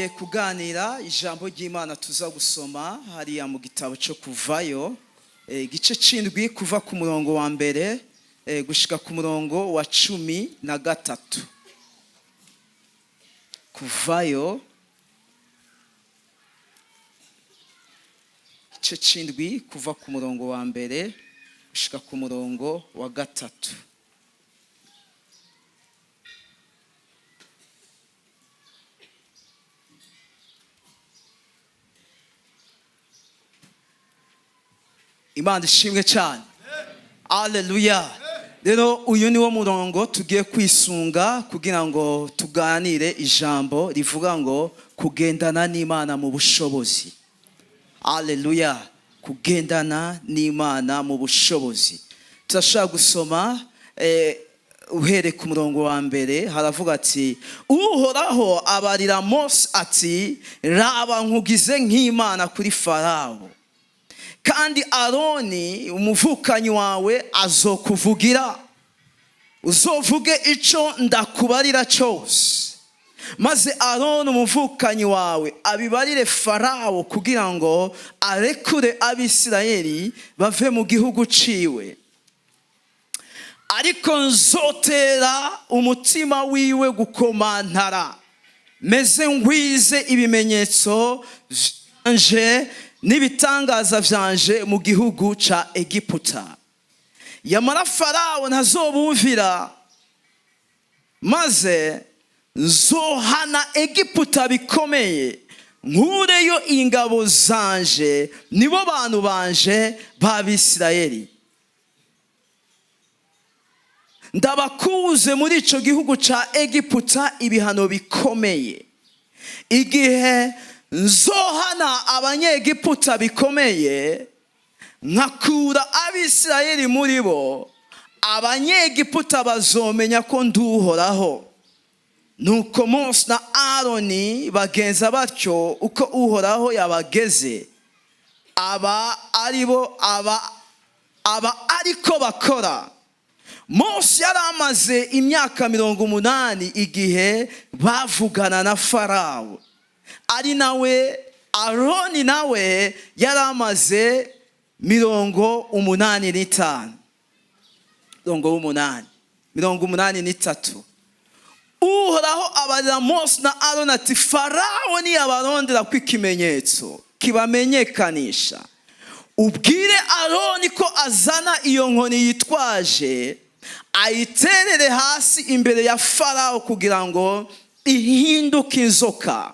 Tugiye kuganira ijambo ry'Imana tuza gusoma hariya mu gitabo cyo Kuvayo, igice c'indwi, kuva ku murongo wa mbere gushika ku murongo wa 13. Kuvayo igice c'indwi, kuva ku murongo wa mbere gushika ku murongo wa gatatu. Imana ishimwe cyane, aleluya. Rero uyu ni wo murongo tugiye kwisunga kugira ngo tuganire ijambo rivuga ngo kugendana n'Imana mu bushobozi. Aleluya, kugendana n'Imana mu bushobozi. Turashobora gusoma uhereye ku murongo wa mbere. Haravuga ati: "Uhoraho abarira Mose ati: 'Raba, nkugize nk'Imana kuri Farawo, kandi Aroni umuvukanyi wawe azokuvugira, uzovuge ico ndakubarira cyose, maze Aroni umuvukanyi wawe abibarire Farawo kugira ngo arekure Abisirayeli bave mu gihugu ciwe. Ariko nzotera umutima wiwe gukomantara, meze ngwize ibimenyetso vyanje n'ibitangaza vyanje mu gihugu ca Egiputa. Yamara Farawo ntazobumvira, maze nzohana Egiputa bikomeye, nkureyo ingabo zanje, nibo bantu banje b'Abisirayeli, ndabakuze muri ico gihugu ca Egiputa ibihano bikomeye. Igihe nzohana Abanyegiputa bikomeye, nkakura Abisirayeli muri bo, Abanyegiputa bazomenya ko nduhoraho.' Nuko Mose na Aroni bagenza batyo uko Uhoraho yabageze, aba aribo aba ariko bakora. Mose yari amaze imyaka 80 igihe bavugana na Farawo, ari nawe Aroni nawe yari amaze 85, 80, 83. Uhoraho abarira Mose na Aroni ati: 'Farawo niyabarondera ko ikimenyetso kibamenyekanisha, ubwire Aroni ko azana iyo nkoni yitwaje, ayiterere hasi imbere ya Farawo kugira ngo ihinduke inzoka.'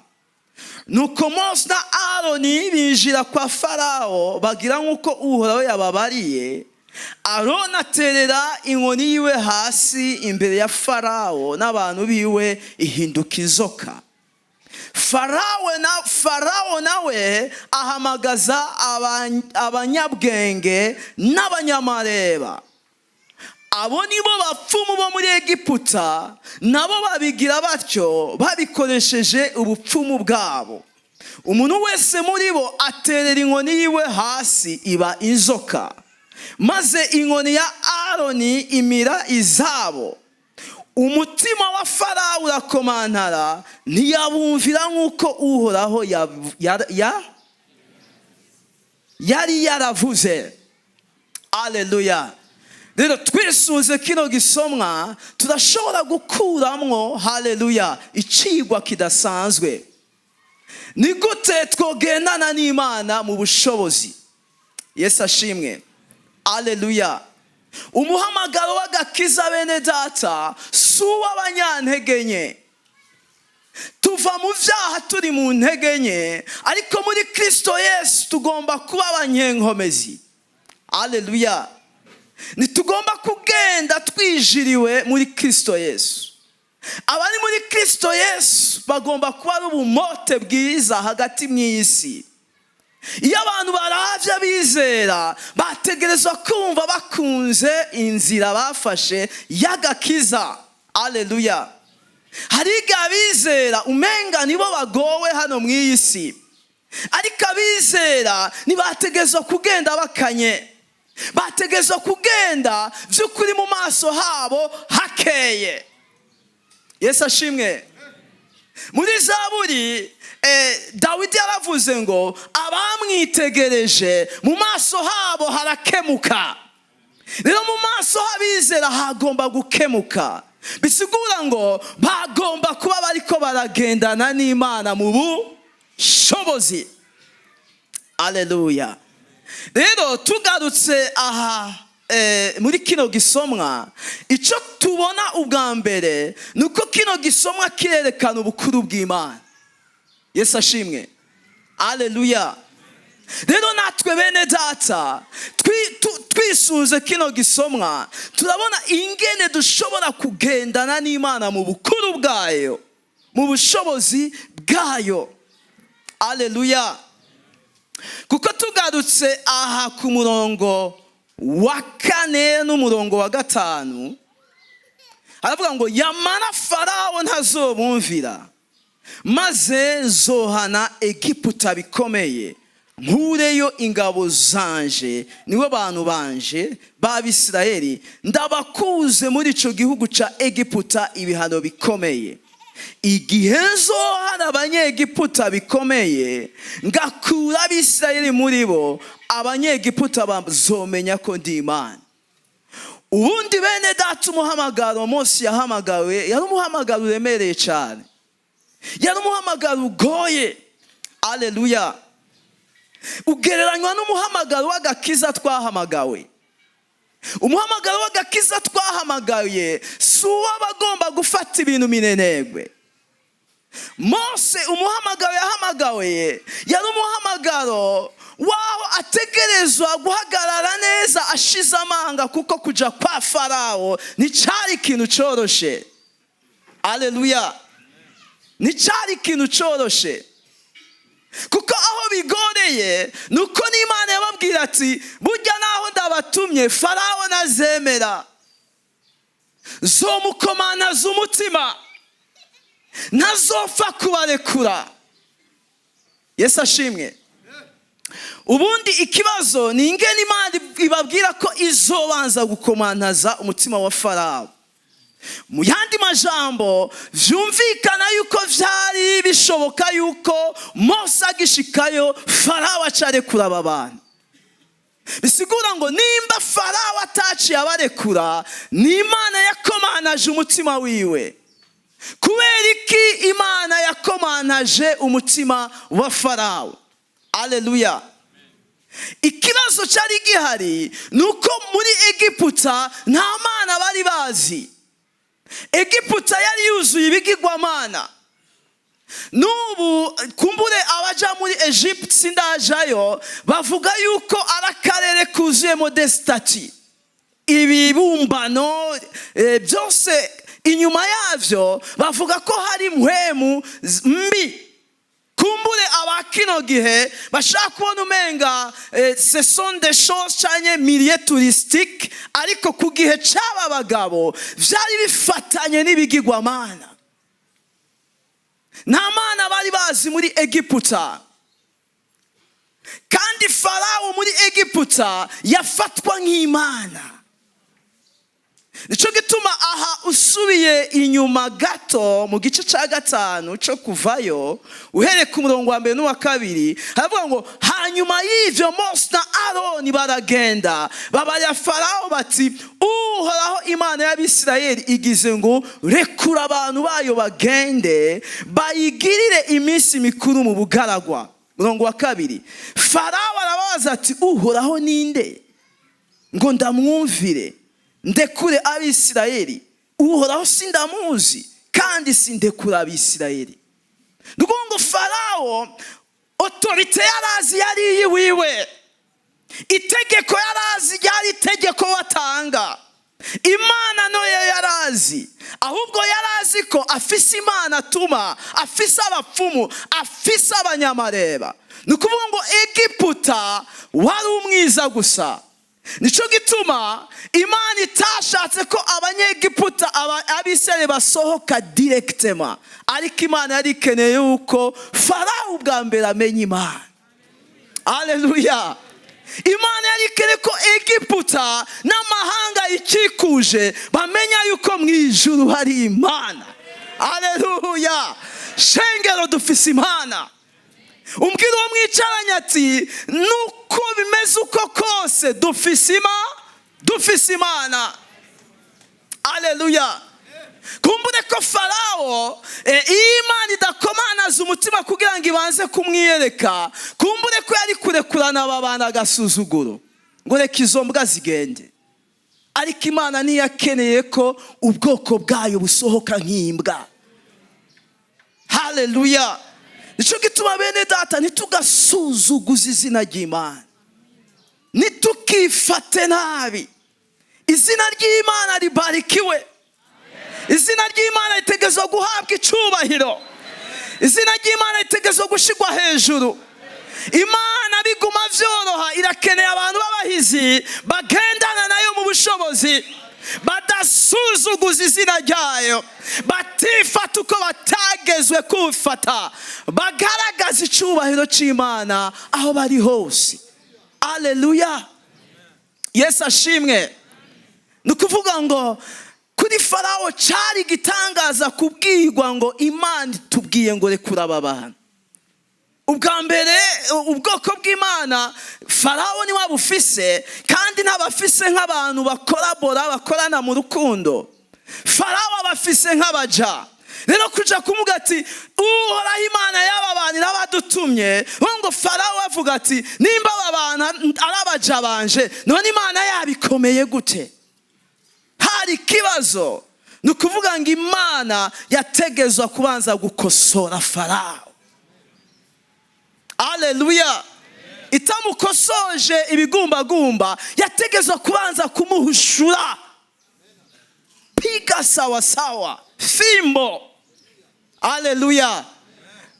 Nuko Mose na Aroni binjira kwa Farawo, bagira nk'uko Uhoraho yababariye. Aroni aterera inkoni yiwe hasi imbere ya Farawo n'abantu biwe, ihinduka inzoka. Farawo nawe ahamagaza abanyabwenge n'abanyamareba, abo nibo bapfumu bo muri Egiputa, nabo babigira batyo babikoresheje ubupfumu bwabo. Umuntu wese muri bo aterera inkoni yiwe hasi, iba inzoka. Maze inkoni ya Aroni imira izabo. Umutima wa Farawo urakomantara, ntiyabumvira nk'uko Uhoraho yari yaravuze." Aleluya. Rero twisunze kino gisomwa, turashobora gukuramwo, haleluya, icigwa kidasanzwe. Ni gute twogendana n'Imana mu bushobozi? Yesu ashimwe, aleluya. Umuhamagaro w'agakiza, bene data, si uw'abanyantege nke. Tuva mu byaha turi mu ntege nke, ariko muri Kristo Yesu tugomba kuba abanyenkomezi. Aleluya. Ntitugomba kugenda twijiriwe muri Kristo Yesu. Abari muri Kristo Yesu bagomba kuba ari ubumote bwiza hagati mu isi. Iyo abantu baravye bizera, bategerezwa kumva bakunze inzira bafashe y'agakiza. Aleluya. Hari igihe abizera umenga nibo bagowe hano mu iyi si, ariko abizera ntibategerezwa kugenda bakanye, bategerezwa kugenda by'ukuri mu maso habo hakeye. Yesu ashimwe. Muri Zaburi Dawidi yaravuze ngo abamwitegereje mu maso habo harakemuka. Rero mu maso h'abizera hagomba gukemuka, bisigura ngo bagomba kuba bariko baragendana n'Imana mu bushobozi. Aleluya! Rero tugarutse aha muri kino gisomwa, icyo tubona ubwa mbere ni uko kino gisomwa kirerekana ubukuru bw'Imana. Yesu ashimwe! Aleluya! Rero natwe, bene data, twisunze kino gisomwa, turabona ingene dushobora kugendana n'Imana mu bukuru bwayo, mu bushobozi bwayo. Aleluya! Kuko tugarutse aha ku murongo wa kane n'umurongo wa gatanu, haravuga ngo: "Yamara Farawo ntazobumvira, maze nzohana Egiputa bikomeye, nkureyo ingabo zanje, nibo bantu banje b'Abisirayeli, ndabakuze muri ico gihugu ca Egiputa ibihano bikomeye. Igihe nzohana Abanyegiputa bikomeye, ngakura Abisirayeli muri bo, Abanyegiputa bazomenya ko ndi Imana." Ubundi, bene data, umuhamagaro Mose yahamagawe yari umuhamagaro uremereye cyane, yari umuhamagaro ugoye. Aleluya! Ugereranywa n'umuhamagaro w'agakiza twahamagawe. Umuhamagaro w'agakiza twahamagaye si uw'abagomba gufata ibintu minenegwe. Mose, umuhamagaro yahamagawe yari umuhamagaro waho ategerezwa guhagarara neza ashize amanga, kuko kuja kwa Farawo nticyari ikintu coroshe. Aleluya! Nticyari ikintu coroshe, kuko aho bigoreye ni uko n'Imana yababwira ati: "Burya naho ndabatumye, Farawo nazemera, zomukomanaza umutima, ntazopfa kubarekura." Yesu ashimwe! Ubundi ikibazo ni ingene Imana ibabwira ko izobanza gukomantaza umutima wa Farawo. Mu yandi majambo, vyumvikana yuko vyari bishoboka yuko Mose agishikayo, Farawo acarekura aba bantu. Bisigura ngo nimba Farawo ataciye abarekura, ni Imana yakomanaje umutima wiwe. Kubera iki Imana yakomanaje umutima wa Farawo? Aleluya! Ikibazo cyari gihari ni uko muri Egiputa nta mana bari bazi. Egiputa yari yuzuye ibigirwamana. N'ubu kumbure abaja muri Egypte, sindajayo, bavuga yuko ari akarere kuzuyemo des statues, ibibumbano byose. Inyuma yavyo bavuga ko hari mpwemu mbi. Kumbure aba kino gihe bashaka kubona umenga ce sont des choses canke milieu touristique, ariko ku gihe c'aba bagabo vyari bifatanye n'ibigirwamana. Nta mana bari bazi muri Egiputa, kandi Farawo muri Egiputa yafatwa nk'imana. Nicyo gituma aha usubiye inyuma gato mu gice cya gatanu cyo Kuvayo, uhereye ku murongo wa mbere n'uwa kabiri, haravuga ngo: "Hanyuma y'ibyo Mose na Aroni baragenda, babaya Farawo bati: 'Uhoraho Imana y'Abisirayeli igize ngo rekura abantu bayo bagende bayigirire iminsi mikuru mu bugaragwa.'" Murongo wa kabiri, Farawo arababaza ati: 'Uhoraho ninde ngo ndamwumvire, ndekure Abisirayeli? Uhoraho sindamuzi, kandi sindekura Abisirayeli.'" Ni ukuvuga ngo Farawo autorité yarazi yari iyiwiwe, itegeko yarazi ryari itegeko watanga. Imana noyo yarazi, ahubwo yarazi ko afise imana atuma, afise abapfumu, afise abanyamareba. Ni ukuvuga ngo Egiputa wari umwiza gusa. Nicyo gituma Imana itashatse ko Abanyegiputa, Abisirayeli basohoka directement, ariko Imana yari ikeneye yuko Farawo ubwa mbere amenya Imana. Aleluya! Imana yari ikeneye ko Egiputa n'amahanga ikikuje bamenya yuko mu ijuru hari Imana. Aleluya! Shengero, dufise Imana. Umbwira uwo mwicaranye ati: "Nuko bimeze uko kose, dufise Imana." Aleluya. Kumbure ko Farawo, iyo Imana idakomanaza umutima kugira ngo ibanze kumwiyereka, kumbure ko yari kurekurana aba bantu agasuzuguro, ngo reka izo mbwa zigende. Ariko Imana ntiyakeneye ko ubwoko bwayo busohoka nk'imbwa. Haleluya. Nicyo gituma, bene data, ntitugasuzuguze izina ry'Imana, ntitukifate nabi. Izina ry'Imana ribarikiwe. Izina ry'Imana ritegerezwa guhabwa icubahiro. Izina ry'Imana ritegerezwa gushyirwa hejuru. Imana biguma byoroha, irakeneye abantu b'abahizi bagendana nayo mu bushobozi, badasuzuguza izina ryayo, batifata uko batagezwe kufata, bagaragaza icyubahiro cy'Imana aho bari hose. Aleluya, Yesu ashimwe. Ni ukuvuga ngo kuri Farawo cyari igitangaza kubwirwa ngo Imana itubwiye ngo rekura aba bantu. Ubwa mbere, ubwoko bw'Imana Farawo niwe bufise, kandi ntabafise nk'abantu bakorabora, bakorana mu rukundo. Farawo abafise nk'abaja. Rero kuja kumuga ati: "Uhoraho Imana y'aba bantu irabadutumye," ngo Farawo avuga ati: "Nimba aba bantu ari abaja banje, none Imana yabikomeye gute?" Hari ikibazo. Ni ukuvuga ngo Imana yategezwa kubanza gukosora Farawo. Aleluya. Itamukosoje ibigumbagumba, yategezwa kubanza kumuhushura, piga sawasawa fimbo. Aleluya.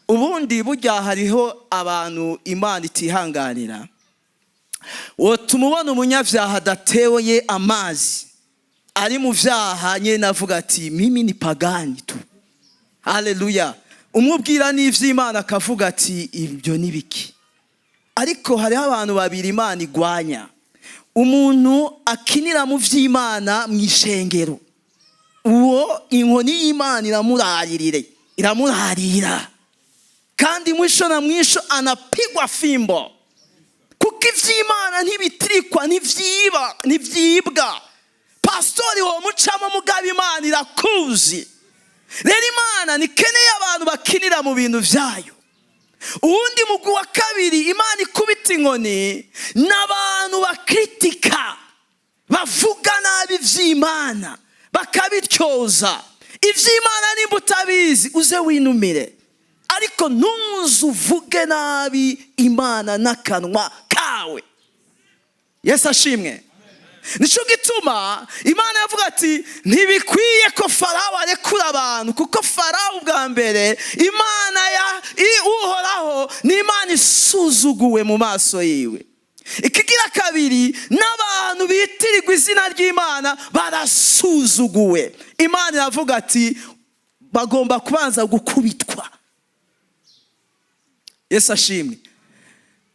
Ubundi burya hariho abantu Imana itihanganira. Wotuma ubona umunyabyaha adateye amazi, ari mu byaha nyine, avuga ati: "Mimi ni pagani tu." Haleluya. Umubwira n'iby'Imana akavuga ati: "Ibyo ni biki?" Ariko hariho abantu babiri Imana igwanya: umuntu akinira mu by'Imana mu ishengero, uwo inkoni y'Imana iramurarire, iramurarira, kandi mwisho na mwisho anapigwa fimbo, kuko iby'Imana ntibitirikwa, ntibyiba, ntibyibwa. Pasitori wo mucamo, mugabo Imana irakuzi. Rero Imana ntikeneye abantu bakinira mu bintu byayo. Uwundi mugwi wa kabiri Imana ikubita inkoni ni abantu bakritika, bavuga nabi iby'Imana, bakabityoza. Iby'Imana nimba utabizi, uze winumire, ariko ntuze uvuge nabi Imana n'akanwa kawe. Yesu ashimwe. Nicyo gituma Imana yavuga ati: "Ntibikwiye ko Farawo arekura abantu," kuko Farawo ubwa mbere, Imana ya Uhoraho ni Imana isuzuguwe mu maso yiwe. Ikigira kabiri, n'abantu bitirirwa izina ry'Imana barasuzuguwe. Imana iravuga ati: "Bagomba kubanza gukubitwa." Yesu ashimwe.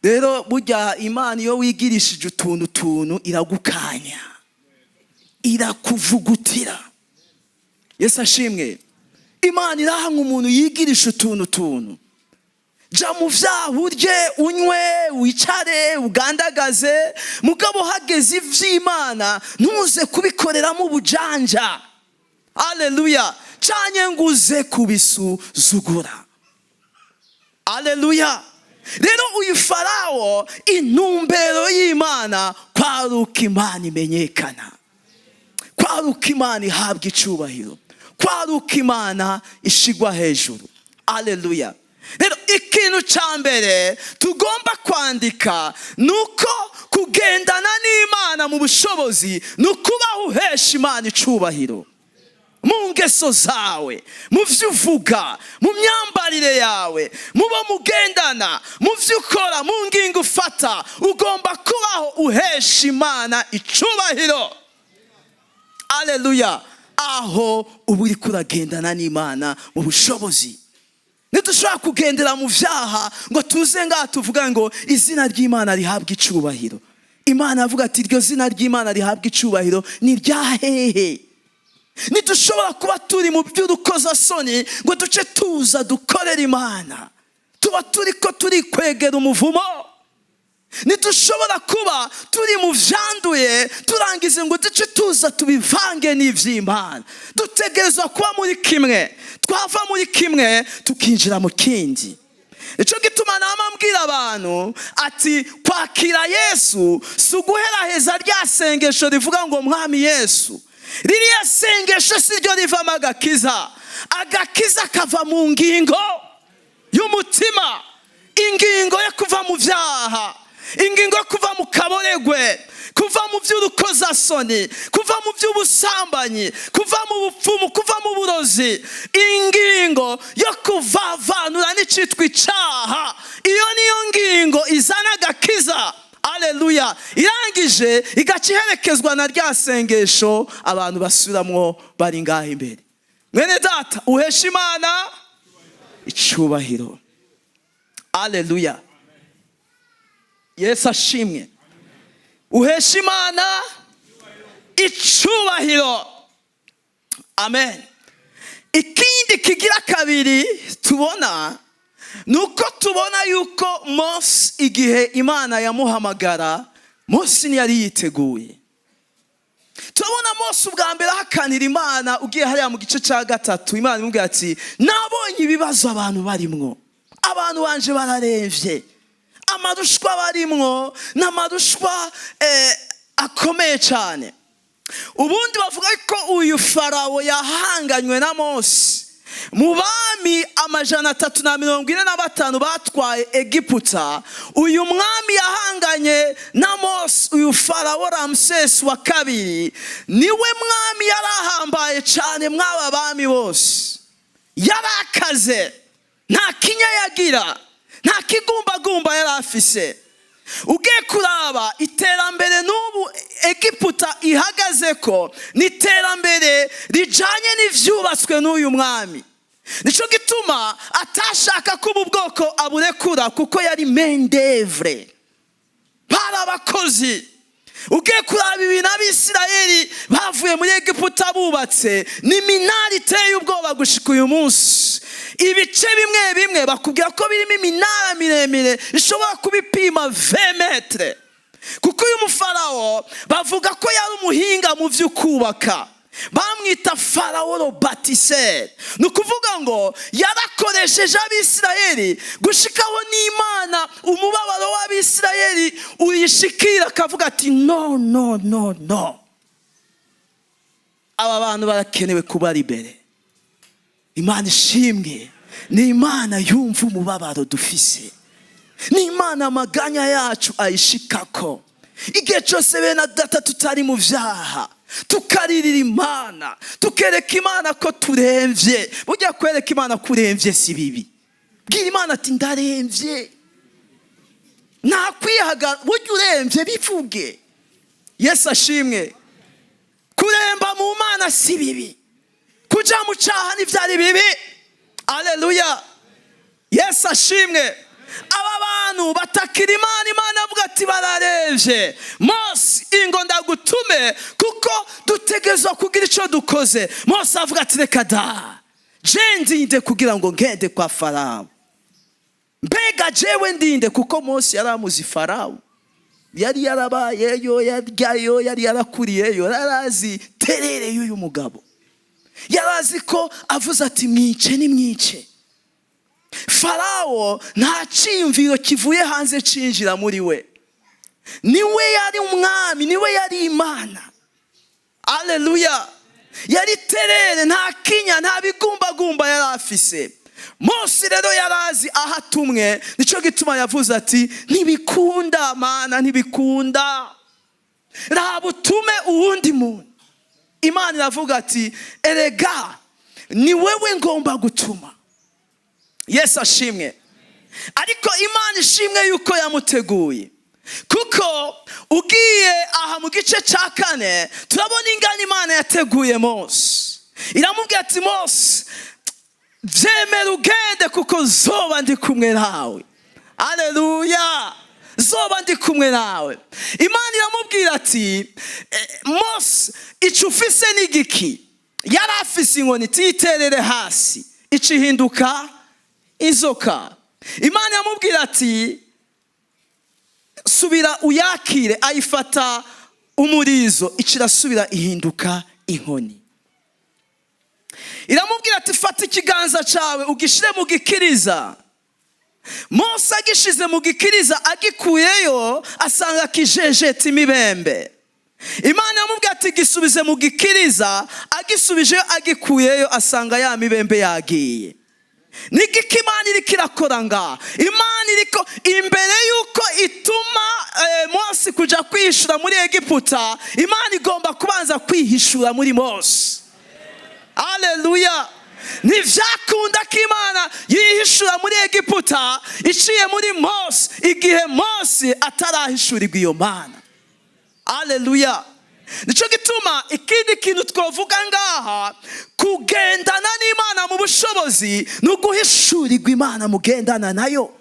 Rero burya Imana, iyo wigirishije utuntu tuntu, iragukanya, irakuvugutira. Yesu ashimwe. Imana irahanga umuntu yigirisha utuntu tuntu. Jya mu byaha, urye, unywe, wicare, ugandagaze, mugabo hageze iby'Imana ntuze kubikoreramo ubujanja. Aleluya. Canye ngo uze kubisuzugura. Aleluya. Rero uyu Farawo, intumbero y'Imana kwari uko Imana imenyekana, kwari uko Imana ihabwa icubahiro, kwari uko Imana ishigwa hejuru. Aleluya. Rero ikintu cya mbere tugomba kwandika ni uko kugendana n'Imana mu bushobozi ni ukubaho uhesha Imana icubahiro mu ngeso zawe, mu byo uvuga, mu myambarire yawe, mu bo mugendana, mu byo ukora, mu ngingo ufata. Ugomba kubaho uhesha Imana icubahiro. Aleluya. Aho uba uri kuragendana n'Imana mu bushobozi. Ntidushobora kugendera mu byaha ngo tuze ngaha tuvuga ngo izina ry'Imana rihabwe icubahiro. Imana avuga ati: "Iryo zina ry'Imana rihabwa icubahiro ni irya hehe?" Ntidushobora kuba turi mu by'urukozasoni ngo duce tuza dukorere Imana. Tuba turi ko turikwegera umuvumo. Ntidushobora kuba turi mu byanduye, turangize ngo duce tuza tubivange n'iby'Imana. Dutegerezwa kuba muri kimwe, twava muri kimwe tukinjira mu kindi. Nicyo gituma nama mbwira abantu ati: "Kwakira Yesu si uguheraheza rya sengesho rivuga ngo 'Mwami Yesu.'" Ririya sengesho si ryo rivamo agakiza. Agakiza kava mu ngingo y'umutima, ingingo yo kuva mu byaha, ingingo yo kuva mu kaboregwe, kuva mu by'urukozasoni, kuva mu by'ubusambanyi, kuva mu bupfumu, kuva mu burozi, ingingo yo kuvavanura n'icitwa icaha. Iyo niyo ngingo izana agakiza. Aleluya! Irangije igaca iherekezwa na rya sengesho abantu basubiramwo bari ngaho imbere. Mwene data, uhesha Imana icubahiro. Aleluya! Yesu ashimwe. Uhesha Imana icubahiro. Amen. Ikindi kigira kabiri tubona ni uko tubona yuko Mose, igihe Imana yamuhamagara, Mose ntiyari yiteguye. Turabona Mose ubwa mbere ahakanira Imana. Ugiye hariya mu gice cya 3, Imana imubwira ati: "Nabonye ibibazo abantu barimwo, abantu banje bararemvye, amarushwa barimwo ni amarushwa akomeye cyane." Ubundi bavuga ko uyu Farawo yahanganywe na Mose, mu bami 345 batwaye Egiputa, uyu mwami yahanganye na Mose, uyu Farawo Ramusesi wa kabiri, niwe mwami yari ahambaye cyane mw'aba bami bose. Yarakaze, nta kinya yagira, nta kigumbagumba yari afise. Ugiye kuraba iterambere n'ubu Egiputa ihagaze ko ni iterambere rijyanye n'ibyubatswe n'uyu mwami. Nicyo gituma atashaka ko ubu bwoko aburekura, kuko yari main-d'œuvre, bari abakozi. Ugiye kuraba ibintu Abisirayeli bavuye muri Egiputa bubatse, ni iminara iteye ubwoba. Gushika uyu munsi, ibice bimwe bimwe bakubwira ko birimo iminara miremire ishobora kuba ipima 20 mètres, kuko uyu mufarawo bavuga ko yari umuhinga mu byo kubaka. Bamwita Farawo le bâtisseur. Ni ukuvuga ngo yarakoresheje Abisirayeli gushikaho n'Imana umubabaro w'Abisirayeli uyishikira, akavuga ati: "No, no, no, no, aba bantu barakenewe kuba ari imbere." Imana ishimwe, ni Imana yumva umubabaro dufise, ni Imana amaganya yacu ayishikako. Igihe cyose, bene data, tutari mu byaha, tukaririra Imana, tukereka Imana ko turemvye. Burya kwereka Imana ko uremvye si bibi. Bwira Imana ati: "Ndaremvye." Nta kwihaga, burya uremvye bivuge. Yesu ashimwe. Kuremba mu Mana si bibi, kuja mu cyaha ntibyari bibi. Aleluya! Yesu ashimwe. Aba bantu batakira Imana, Imana avuga ati: "Bararemvye. Mose, ingo ndagutume, kuko dutegerezwa kugira icyo dukoze." Mose avuga ati: "Reka da, je ndinde kugira ngo ngende kwa Farawo? Mbega jewe ndinde?" Kuko Mose yari amuzi Farawo, yari yarabayeyo, yaryayo, yari yarakuriyeyo, yari azi terere y'uyu mugabo, yari azi ko avuze ati: "Mwice", ni mwice. Farawo nta cyiyumviro kivuye hanze cinjira muri we. Niwe yari umwami, niwe yari Imana. Aleluya! Yari terere, nta kinya, nta bigumbagumba yari afise. Mose rero yari azi aho atumwe. Nicyo gituma yavuze ati: "Ntibikunda, Mana, ntibikunda, raba utume uwundi muntu." Imana iravuga ati: "Erega ni wewe ngomba gutuma." Yesu ashimwe. Ariko Imana ishimwe yuko yamuteguye, kuko ugiye aha mu gice cya 4, turabona ingana Imana yateguye Mose. Iramubwira ati: "Mose, byemera ugende, kuko zoba ndi kumwe nawe." Aleluya! Zoba ndi kumwe nawe. Imana iramubwira ati: "Mose, icyo ufise ni igiki?" Yari afise inkoni, tiyiterere hasi, icihinduka inzoka. Imana yamubwira ati: "Subira uyakire." Ayifata umurizo, icirasubira ihinduka inkoni. Iramubwira ati: "Fata ikiganza cyawe ugishire mu gikiriza." Mose agishize mu gikiriza, agikuyeyo asanga kijejeta imibembe. Imana yamubwira ati: "Gisubize mu gikiriza." Agisubijeyo, agikuyeyo asanga ya mibembe yagiye. Nigiko Imana iriko irakora ngaha? Imana iriko, imbere y'uko ituma Mose kuja kwihishura muri Egiputa, Imana igomba kubanza kwihishura muri Mose. Aleluya! Ntivyakunda ko Imana yihishura muri Egiputa iciye muri Mose igihe Mose atarahishurirwa iyo Mana. Aleluya! Nicyo gituma ikindi kintu twavuga ngaha, kugendana n'Imana mu bushobozi ni uguhishurirwa Imana mugendana nayo,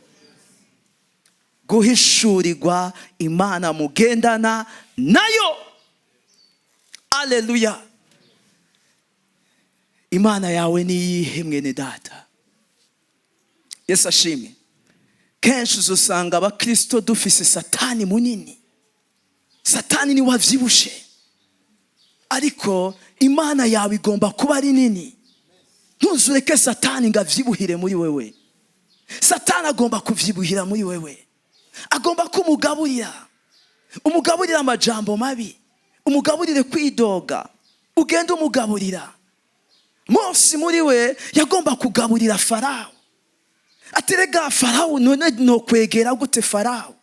guhishurirwa Imana mugendana nayo. Aleluya! Imana yawe ni iyihe, mwene data? Yesu ashimwe. Kenshi uzusanga abakristo dufise Satani munini. Satani niwe avyibushe, ariko Imana yawe igomba kuba ari nini. Ntuzureke Satani ngo avyibuhire muri wewe. Satani agomba kuvyibuhira muri wewe, agomba kumugaburira, umugaburira amajambo mabi, umugaburire kwidoga, ugende umugaburira. Mose muri we yagomba kugaburira Farawo, ati: "Rega Farawo, none nokwegera gute Farawo?"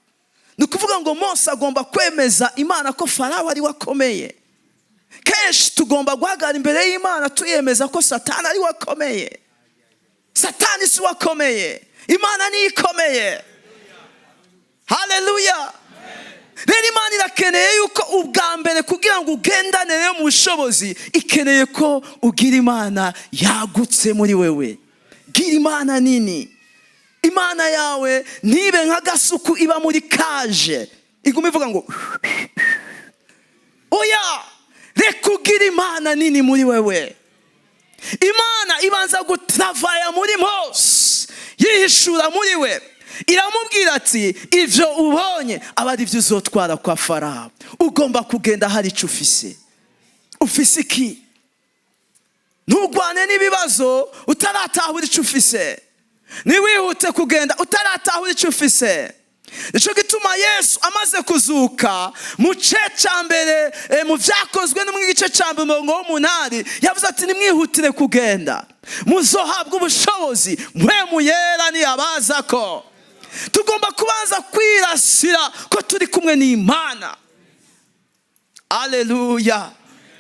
Ni ukuvuga ngo Mose agomba kwemeza Imana ko Farawo ari we akomeye. Kenshi tugomba guhagarara imbere y'Imana tuyemeza ko Satani ari we akomeye. Satani si we akomeye, Imana niyo ikomeye. Haleluya! Rero Imana irakeneye yuko ubwa mbere, kugira ngo ugendane rero mu bushobozi, ikeneye ko ugira Imana yagutse muri wewe. Gira Imana nini. Imana yawe ntibe nk'agasuku iba muri cage, iguma ivuga ngo oya. Reka ugira Imana nini muri wewe. Imana ibanza gutravaya muri Mose, yihishura muri we, iramubwira ati: "Ibyo ubonye aba ari byo uzotwara kwa Farawo." Ugomba kugenda hari icyo ufise. Ufise iki? Ntugwane n'ibibazo utaratahura icyo ufise. Ntiwihute kugenda utaratahura icyo ufise. Nicyo gituma Yesu amaze kuzuka, mu gice cya mbere, mu Byakozwe no mu gice cya mbere umurongo w'8, yavuze ati: "Nimwihutire kugenda, muzohabwa ubushobozi Mpwemu Yera niyabaza." Ko tugomba kubanza kwirasira ko turi kumwe n'Imana. Aleluya!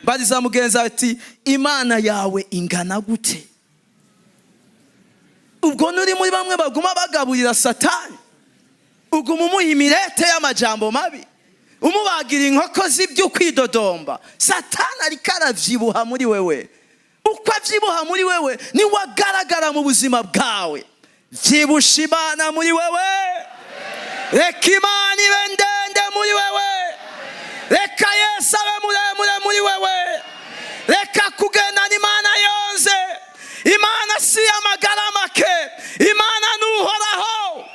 Mbariza mugenzi wawe ati: "Imana yawe ingana gute?" Ubwo nuri muri bamwe baguma bagaburira Satani, uguma umuha imirete y'amajambo mabi, umubagira inkoko z'ibyo kwidodomba. Satani ariko aravyibuha muri wewe. Uko avyibuha muri wewe niwe agaragara mu buzima bwawe. Vyibusha Imana muri wewe. Reka Imana ibe ndende muri wewe. Reka Yesu abe muremure muri wewe. Reka kugendana Imana yonze. Imana si amagara make, Imana ni Uhoraho,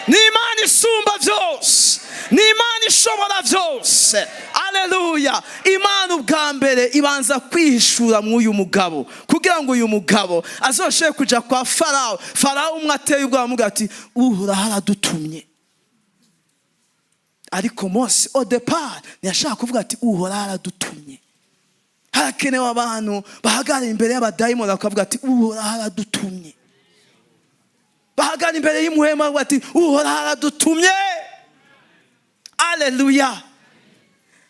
ni Imana isumba byose, ni Imana ishobora byose. Aleluya! Imana ubwa mbere ibanza kwihishura mw'uyu mugabo kugira ngo uyu mugabo azoshobore kuja kwa Farawo. Farawo umwe ateye ubwoba amubwira ati: "Uhoraho aradutumye." Ariko Mose au départ ntiyashaka kuvuga ati: "Uhoraho aradutumye." Harakenewe abantu bahagarara imbere y'abadayimoni bakavuga ati: "Uhoraho aradutumye." Bahagarara imbere y'imuhema bakavuga ati: "Uhoraho aradutumye." Aleluya!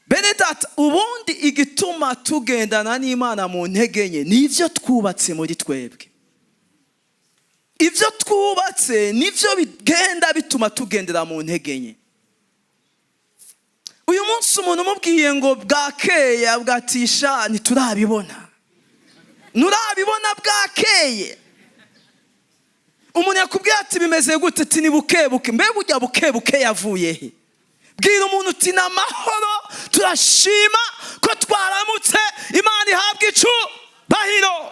Bene data, ubundi igituma tugendana n'Imana mu ntege nke ni ibyo twubatse muri twebwe. Ibyo twubatse nibyo bigenda bituma tugendera mu ntege nke. Uyu munsi umuntu umubwiye ngo bwakeye, bwatisha ntiturabibona, nturabibona bwakeye. Umuntu yakubwiye ati: "Bimeze gute?" Ati: "Ni buke buke." Mbega ujya buke buke yavuye he? Bwira umuntu uti: "Ni amahoro, turashima ko twaramutse, Imana ihabwa icu." Icubahiro.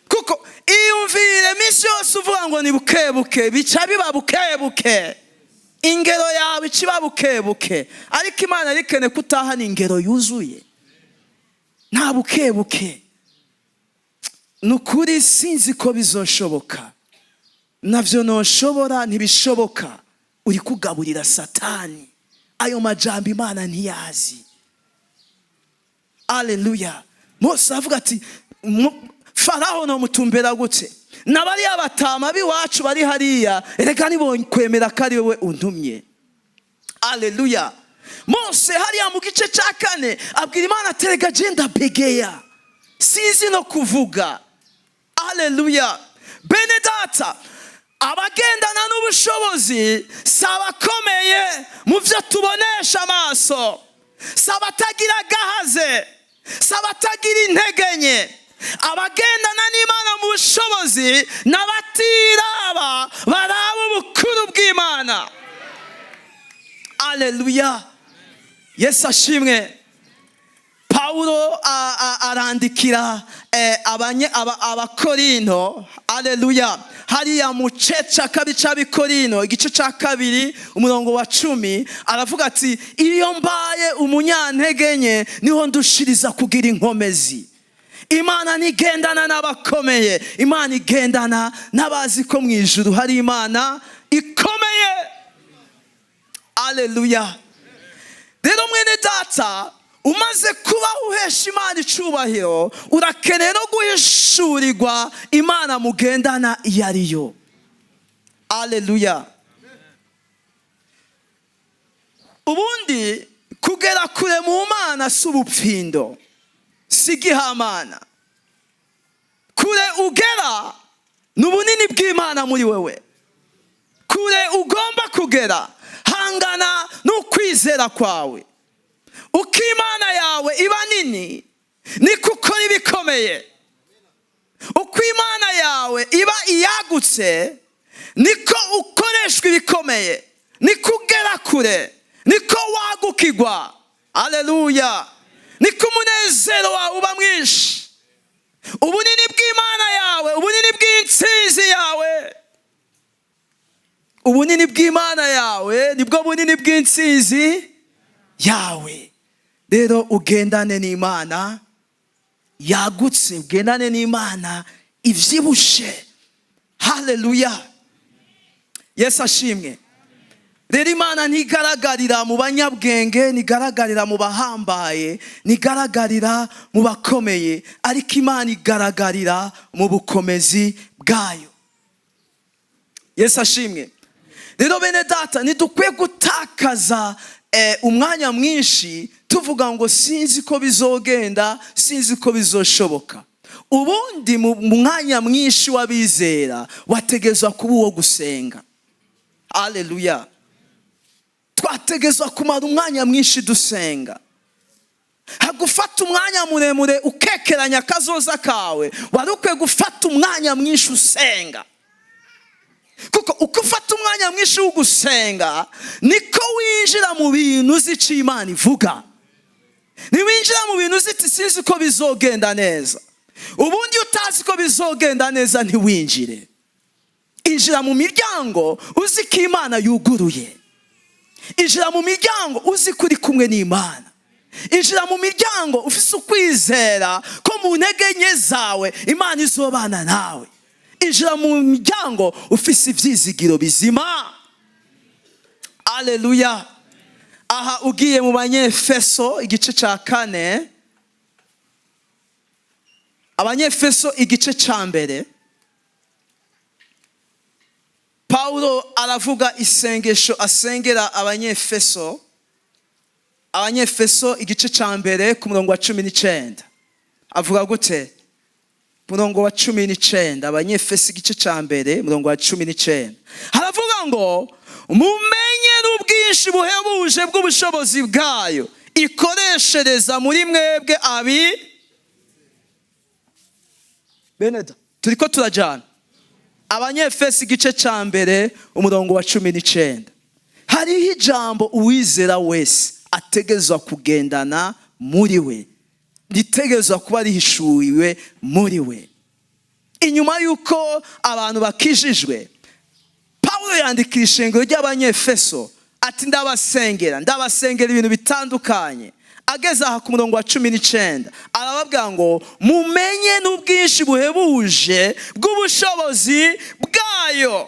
Kuko iyumvire iminsi yose uvuga ngo ni bukebuke, bica biba bukebuke. Ingero yawe ica iba bukebuke, ariko Imana rikene kutahana ingero yuzuye, nta bukebuke. Ni ukuri, sinzi ko bizoshoboka, nabyo ntoshobora, ntibishoboka. Uri kugaburira Satani ayo majambo, Imana ntiyazi. Aleluya! Mose avuga ati: "Faraho nomutumbera gute? N'abariya batama b'iwacu bari hariya, reka kwemera ko ari wowe untumye." Aleluya! Mose hariya mu gice cya 4 abwira Imana ati: "Rega genda begeya, sinzi no kuvuga." Aleluya! Bene data, abagendana n'ubushobozi si abakomeye mu byo tubonesha amaso, si abatagira agahaze, si abatagira intege nke. Abagendana n'Imana mu bushobozi n'abatiraba, baraba ubukuru bw'Imana. Aleluya! Yesu ashimwe. Pawulo arandikira Abakorinto, aleluya, hariya mu gice cya 2 cy'Abikorino, igice cya 2, umurongo wa 10, aravuga ati: "Iyo mbaye umunyantege nke, niho ndushiriza kugira inkomezi." Imana ntigendana n'abakomeye, Imana igendana n'abazi ko mu ijuru hari Imana ikomeye. Aleluya! Rero mwene data, umaze kuba uhesha Imana icubahiro, urakeneye no guhishurirwa Imana mugendana iyo ariyo. Aleluya! Ubundi kugera kure mu Mana si ubupfindo, si igihamana. Kure ugera ni ubunini bw'Imana muri wewe. Kure ugomba kugera hangana n'ukwizera kwawe. Uko Imana yawe iba nini, niko ukora ibikomeye. Uko Imana yawe iba iyagutse, niko ukoreshwa ibikomeye, niko ugera kure, niko wagukigwa. Aleluya! Niko umunezero wawe uba mwinshi. Ubunini bw'Imana yawe, ubunini bw'intsinzi yawe, ubunini bw'Imana yawe nibwo bunini bw'intsinzi yawe. Rero ugendane n'Imana yagutse, ugendane n'Imana ibyibushe. Haleluya! Yesu ashimwe. Rero Imana ntigaragarira mu banyabwenge, ntigaragarira mu bahambaye, ntigaragarira mu bakomeye, ariko Imana igaragarira mu bukomezi bwayo. Yesu ashimwe. Rero bene data, ntidukwiye gutakaza umwanya mwinshi tuvuga ngo sinzi ko bizogenda, sinzi ko bizoshoboka. Ubundi mu mwanya mwinshi w'abizera wategezwa kuba uwo gusenga. Aleluya! Twategezwa kumara umwanya mwinshi dusenga. Hagufata umwanya muremure ukekeranya akazoza kawe, wari ukwiye gufata umwanya mwinshi usenga, kuko uko ufata umwanya mwinshi wo gusenga, niko winjira mu bintu uzi icyo Imana ivuga. Ntiwinjira mu bintu uzi iti sinzi ko bizogenda neza. Ubundi iyo utazi ko bizogenda neza, ntiwinjire. Injira mu miryango uzi ko Imana yuguruye. Injira mu miryango uzi ko uri kumwe n'Imana. Injira mu miryango ufise ukwizera ko mu ntege nke zawe Imana izobana nawe. Injira mu miryango ufise ibyizigiro bizima. Aleluya! Aha ugiye mu Banyefeso igice cya 4, Abanyefeso igice cya 1, Pawulo aravuga isengesho asengera Abanyefeso. Abanyefeso igice cya 1 ku murongo wa 19 avuga gute? Murongo wa 19, Abanyefeso igice cya 1, murongo wa 19, haravuga ngo: "Mumenye n'ubwinshi buhebuje bw'ubushobozi bwayo ikoreshereza muri mwebwe abi." Beneda, turiko turajana. Abanyefeso igice cya 1, umurongo wa 19, hariho ijambo uwizera wese ategezwa kugendana muri we. Ritegerezwa kuba rihishuriwe muri we. Inyuma y'uko abantu bakijijwe, Pawulo yandikira ishengero ry'Abanyefeso ati: "Ndabasengera, ndabasengera ibintu bitandukanye." Ageze aha ku murongo wa 19, arababwira ngo: "Mumenye n'ubwinshi buhebuje bw'ubushobozi bwayo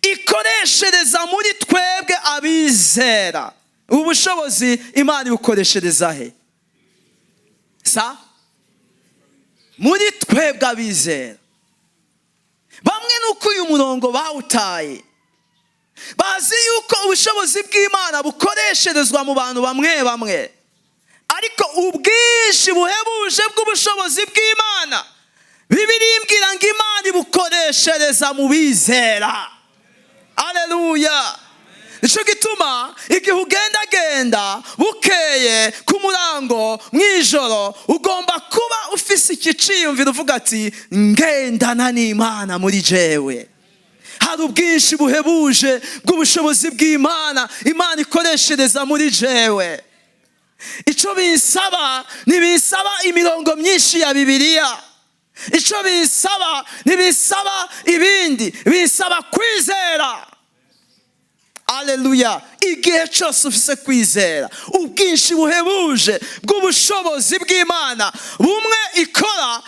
ikoreshereza muri twebwe abizera." Ubu bushobozi Imana ibukoreshereza he? Sa muri twebwe abizera. Bamwe nuko uyu murongo bawutaye, bazi yuko ubushobozi bw'Imana bukoresherezwa mu bantu bamwe bamwe. Ariko ubwinshi buhebuje bw'ubushobozi bw'Imana, Bibiliya imbwira ngo Imana ibukoreshereza mu bizera. Aleluya! Nicyo gituma igihe ugendagenda bukeye, ku murango, mu ijoro, ugomba kuba ufise iki ciyumviro, uvuga ati: "Ngendana n'Imana muri jewe. Hari ubwinshi buhebuje bw'ubushobozi bw'Imana Imana ikoreshereza muri jewe." Icyo bisaba, ntibisaba imirongo myinshi ya Bibiliya. Icyo bisaba, ntibisaba ibindi, bisaba kwizera. Aleluya! Igihe cyose ufise kwizera, ubwinshi buhebuje bw'ubushobozi bw'Imana bumwe ikora,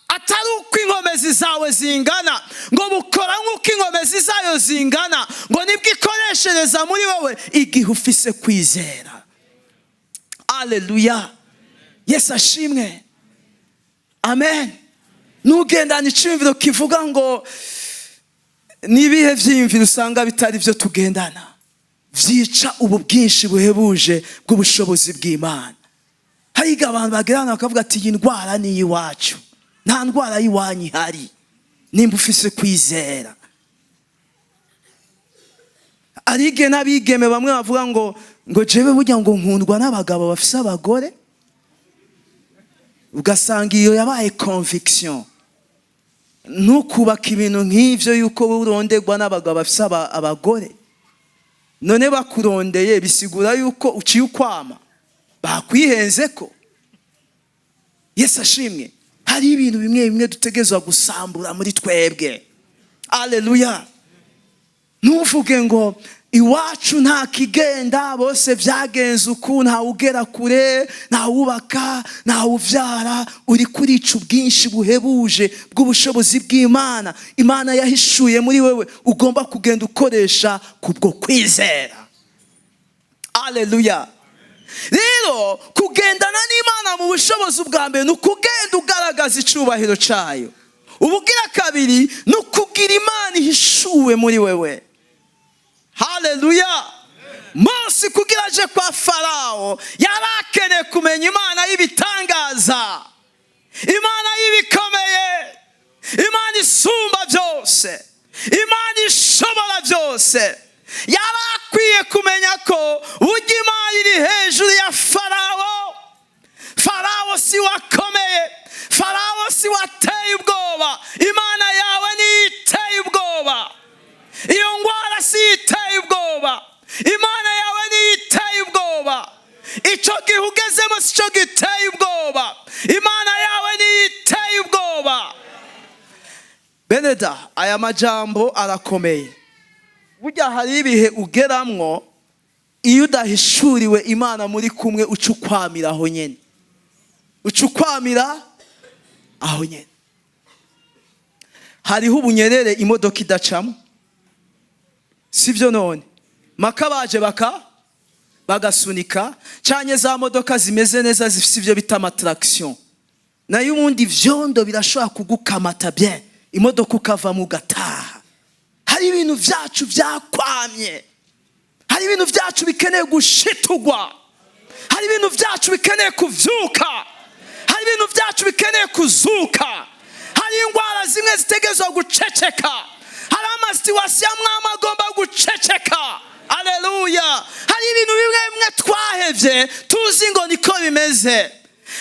atari uko inkomezi zawe zingana, ngo bukora nk'uko inkomezi zayo zingana, ngo nibwo ikoreshereza muri wowe igihe ufise kwizera. Aleluya! Yesu ashimwe. Amen. Nugendana icyumviro kivuga ngo n'ibihe byiyumviro usanga bitari byo tugendana, byica ubu bwinshi buhebuje bw'ubushobozi bw'Imana. Hariga abantu bagerana bakavuga ati: "Iyi ndwara ni iy'iwacu." Nta ndwara y'iwanyu ihari nimba ufise kwizera. Arige n'abigeme bamwe bavuga ngo jewe burya ngo nkundwa n'abagabo bafise abagore, ugasanga iyo yabaye conviction. Ntukubake ibintu nk'ivyo yuko wowe uronderwa n'abagabo bafise abagore. None bakurondeye bisigura yuko uciye ukwama? Bakwihenze ko. Yesu ashimwe. Hari ibintu bimwe bimwe dutegerezwa gusambura muri twebwe. Aleluya! Ntuvuge ngo iwacu nta kigenda, bose byagenze uku, ntawugera kure, ntawubaka, ntawubyara. Uri kurica ubwinshi buhebuje bw'ubushobozi bw'Imana Imana yahishuye muri wewe, ugomba kugenda ukoresha kubwo kwizera. Aleluya! Rero kugendana n'Imana mu bushobozi, ubwa mbere ni ukugenda ugaragaza icyubahiro cyayo. Ubugira kabiri ni ukugira Imana ihishuwe muri wewe. Haleluya! Mose kugira aje kwa Farawo, yari akeneye kumenya Imana y'ibitangaza, Imana y'ibikomeye, Imana isumba byose, Imana ishobora byose. Yari akwiye kumenya ko burya Imana iri hejuru ya Farawo. Farawo si wakomeye, Farawo si wateye ubwoba, Imana yawe niyo iteye ubwoba. Iyo ndwara si iteye ubwoba, Imana yawe niyo iteye ubwoba. Icyo gihe ugezemo si cyo giteye ubwoba, Imana yawe niyo iteye ubwoba. Beneda, aya majambo arakomeye. Burya hari ibihe ugeramwo, iyo udahishuriwe Imana muri kumwe, uca ukwamira aho nyene, uca ukwamira aho nyene. Hariho ubunyerere imodoka idacamo, sibyo? None maka baje bagasunika cyane za modoka zimeze neza, zifite ibyo bita ama traction. Nayo ubundi ivyondo birashobora kugukamata bien, imodoka ukavamo ugataha. Hari ibintu byacu byakwamye, hari ibintu byacu bikeneye gushitugwa, hari ibintu byacu bikeneye kuvyuka, hari ibintu byacu bikeneye kuzuka. Hari indwara zimwe zitegerezwa guceceka, hari ama situation amwe amwe agomba guceceka. Aleluya! Hari ibintu bimwe bimwe twahevye tuzi ngo niko bimeze.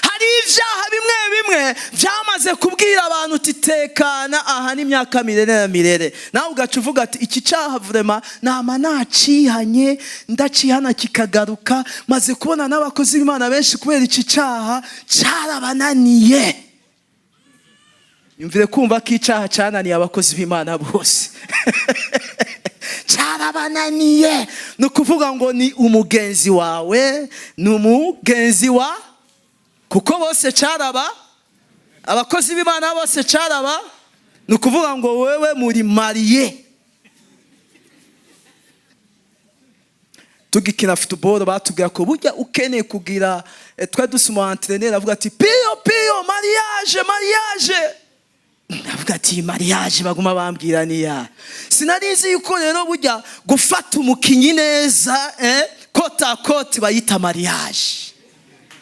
Hari Hari ibyaha bimwe bimwe byamaze kubwira abantu uti: "Tekana, aha ni imyaka mirere na mirere." Nawe ugaca uvuga ati: "Iki cyaha vraiment nama nacihanye, ndacihana kikagaruka." Maze kubona n'abakozi b'Imana benshi kubera iki cyaha cyarabananiye. Yumvire kumva ko icyaha cyananiye abakozi b'Imana bose, cyarabananiye. Ni ukuvuga ngo ni umugenzi wawe, ni umugenzi wa, kuko bose cyaraba, abakozi b'Imana bose cyaraba. Ni ukuvuga ngo wewe muri mariés. Tugikina football batubwira ko burya ukeneye kugira twari dusa umu entraîneur avuga ati: "Piyo piyo, mariage, mariage." Ndavuga ati: "Mariage baguma bambwira niya sinari nzi yuko rero burya gufata umukinyi neza, côte à côte bayita mariage."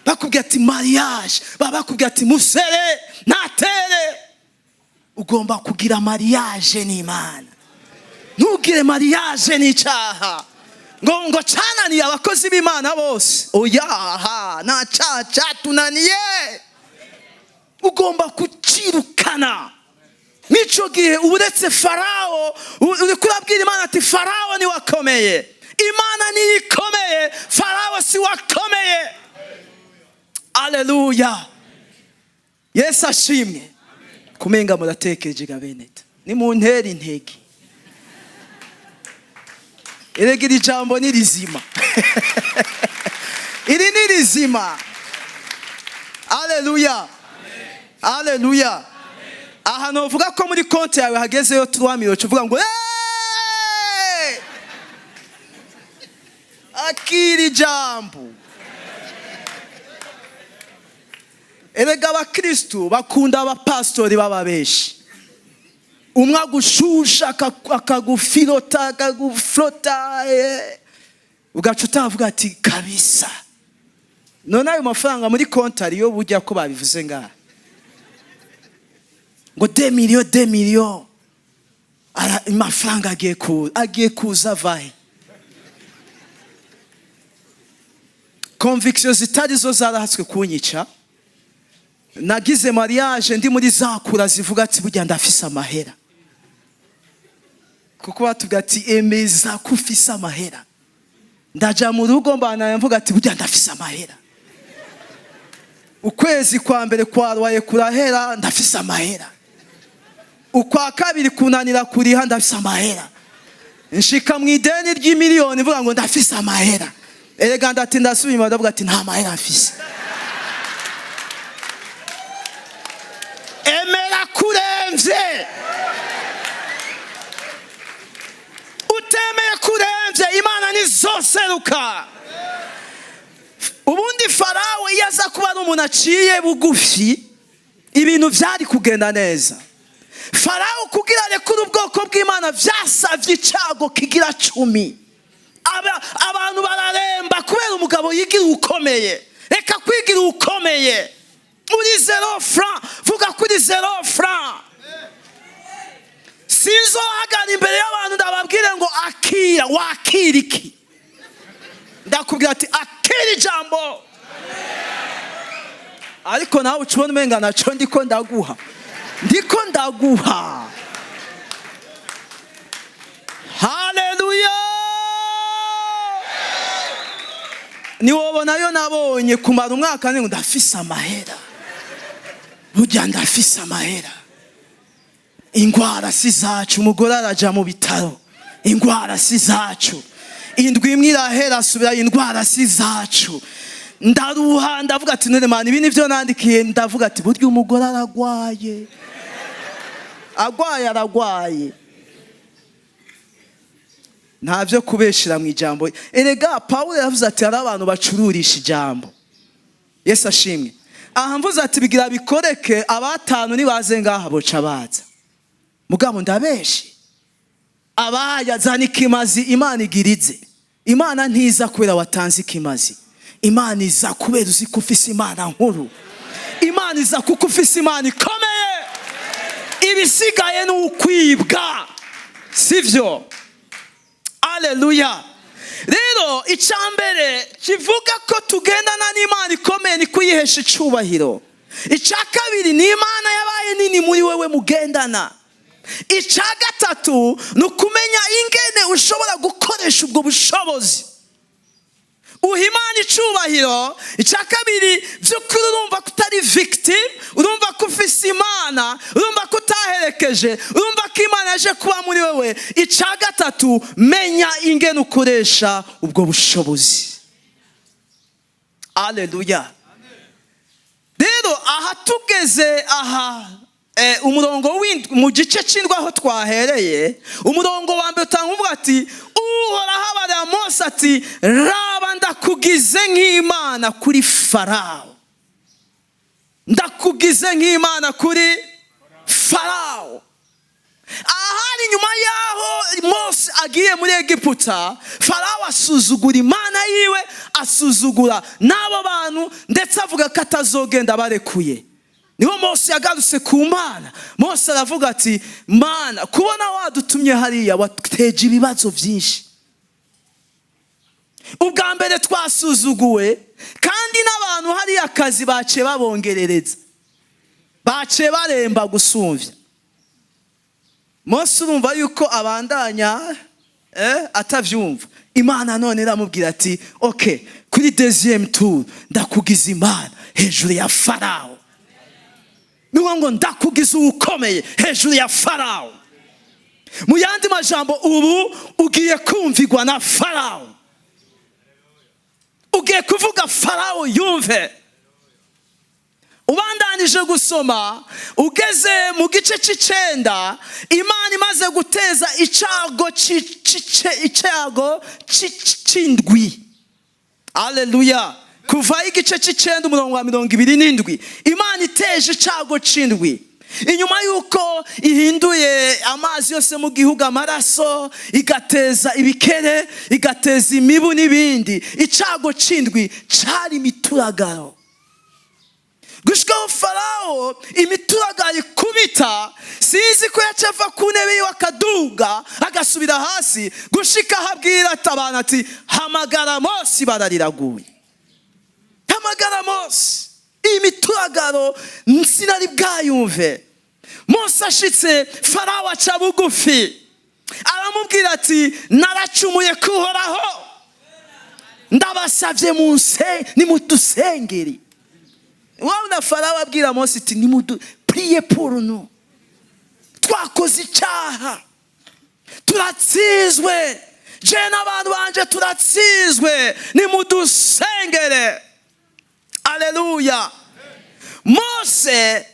Bakubwira ati mariage, baba bakubwira ati: "Musere natere." Ugomba kugira mariage n'Imana, ntugire mariage n'icyaha ngo cananiye abakozi b'Imana bose. Oyaha, nta cyaha cyatunaniye, ugomba kucirukana. Mw'ico gihe uba uretse Farawo, uri kurabwira Imana ati: "Farawo niwe akomeye, Imana niyo ikomeye, Farawo si wakomeye." Aleluya, Yesu ashimwe. Kumenga muratekereje ga beneta, nimuntere intege. Erega iri jambo ni rizima, iri ni rizima. Aleluya, aleluya. Aha novuga ko muri konti yawe hagezeyo 3 millions, uvuga ngo: "Hey! Akira ijambo." Erega abakristu bakunda abapasitori b'ababeshi, umwe agushusha, akagufirota, akaguflota, ugaca utavuga ati: "Kabisa none ayo mafaranga muri konti ariyo?" Burya ko babivuze ngaha ngo 2 millions, 2 millions, amafaranga agiye kuza, agiye kuza avahe? Conviction zitari zo zarahatswe kunyica. Nagize mariage ndi muri za kura zivuga ati: "Burya ndafise amahera," kuko batubwira ati: "Emeza ko ufise amahera." Ndaja mu rugo, mbana mvuga ati: "Burya ndafise amahera." Ukwezi kwa mbere kwarwaye kurahera, ndafise amahera. Ukwa kabiri kunanira kuriha, ndafise amahera. Nshika mu ideni ry'imiliyoni mvuga ngo ndafise amahera. Erega ndati ndasubira inyuma, ndavuga ati: "Nta mahera mfise." Emera kuremvye, utemeye kuremvye Imana nizoseruka. Ubundi Farawo iyo aza kuba ari umuntu aciye bugufi, ibintu byari kugenda neza. Farawo kugira arekure ubwoko bw'Imana vyasavye icago kigira 10. Abantu bararemba kubera umugabo yigira ukomeye. Reka kwigira ukomeye, uri 0 franc. Vuga kuri 0 franc. Sinzohagara imbere y'abantu ndababwire ngo: "Akira." Wakira iki? Ndakubwira ati: "Akira ijambo." Ariko nawe uca ubona umenga naco ndiko ndaguha, ndiko ndaguha. Haleluya! Niwobonayo nabonye kumara umwaka ngo ndafise amahera, burya ndafise amahera. Ingwara si zacu, umugore araja mu bitaro, ingwara si zacu. Indwi imwe irahera, asubira, indwara si zacu. Ndaruha, ndavuga ati: "None Mana, ibi nivyo nandikiye?" Ndavuga ati: "Burya umugore aragwaye, agwaye, aragwaye." Nta byo kubeshera mu ijambo. Erega Pawulo yavuze ati: "Hari abantu bacururisha ijambo." Yesu ashimwe. Aha mvuze ati bigira bikoreke, abatanu nibaze ngaha boca baza. Mugabo ndabeshi abaya zana ikimazi, Imana igirize. Imana ntiza kubera watanze ikimazi, Imana iza kubera uzi ko ufise Imana nkuru. Imana iza kuko ufise Imana ikomeye. Ibisigaye ni ukwibwa, sivyo? Aleluya. Rero icya mbere kivuga ko tugendana n'Imana ikomeye ni kuyemera. kuyihesha icubahiro. Icya kabiri, ni Imana yabaye nini muri wewe mugendana. Icya gatatu ni ukumenya ingene ushobora gukoresha ubwo bushobozi. Uha Imana icubahiro. Icya kabiri, by'ukuri urumva ko utari victim, urumva ko ufise Imana, urumva ko utaherekeje, urumva ko Imana yaje kuba muri wewe. Icya gatatu, menya ingene ukoresha ubwo bushobozi. Aleluya! Rero aha tugeze aha, umurongo w'indwi mu gice c'indwi aho twahereye, umurongo wa mbere utanga uvuga ati: "Uhoraho abarira Mose ati: 'Raba, ndakugize nk'Imana kuri Farawo, ndakugize nk'Imana kuri Farawo.'" Ahari nyuma y'aho Mose agiye muri Egiputa, Farawo asuzugura Imana yiwe, asuzugura n'abo bantu, ndetse avuga ko atazogenda barekuye. Niho Mose yagarutse ku Mana. Mose aravuga ati: "Mana, kubona wadutumye hariya, wateje ibibazo byinshi. Ubwa mbere twasuzuguwe, kandi n'abantu hariya akazi baciye babongerereza, baciye baremba gusumvya." Mose urumva yuko abandanya atavyumva. Imana none iramubwira ati: "OK, kuri deuxième tour ndakugiza Imana hejuru ya Farawo." Niwo ngo ndakugiza uwukomeye hejuru ya Farawo. Mu yandi majambo, ubu ugiye kumvigwa na Farawo, ugiye kuvuga Farawo yumve. Ubandanije gusoma ugeze mu gice c'icenda, Imana imaze guteza icyago c'indwi, aleluya, kuva igice c'icenda umurongo wa 27, Imana iteje icyago c'indwi inyuma y'uko ihinduye amazi yose mu gihugu amaraso, igateza ibikere, igateza imibu n'ibindi. Icyago c'indwi cari imituragaro, gushikaho Farawo imituragaro ikubita, sinzi ko yaca ava ku ntebe yiwe akaduga agasubira hasi, gushika aho abwira ati abantu ati: "Hamagara Mose, ibara riraguye, hamagara Mose, iyi mituragaro sinari bwayumve." Mose ashitse, Farawo aca bugufi, aramubwira ati: "Naracumuye kuhoraho, ndabasabye munse nimudusengere." Wabona Farawo abwira Mose ati: "Nimudu priez pour nous, twakoze icyaha, turatsinzwe, je n'abantu banje turatsinzwe, nimudusengere." Aleluya! Mose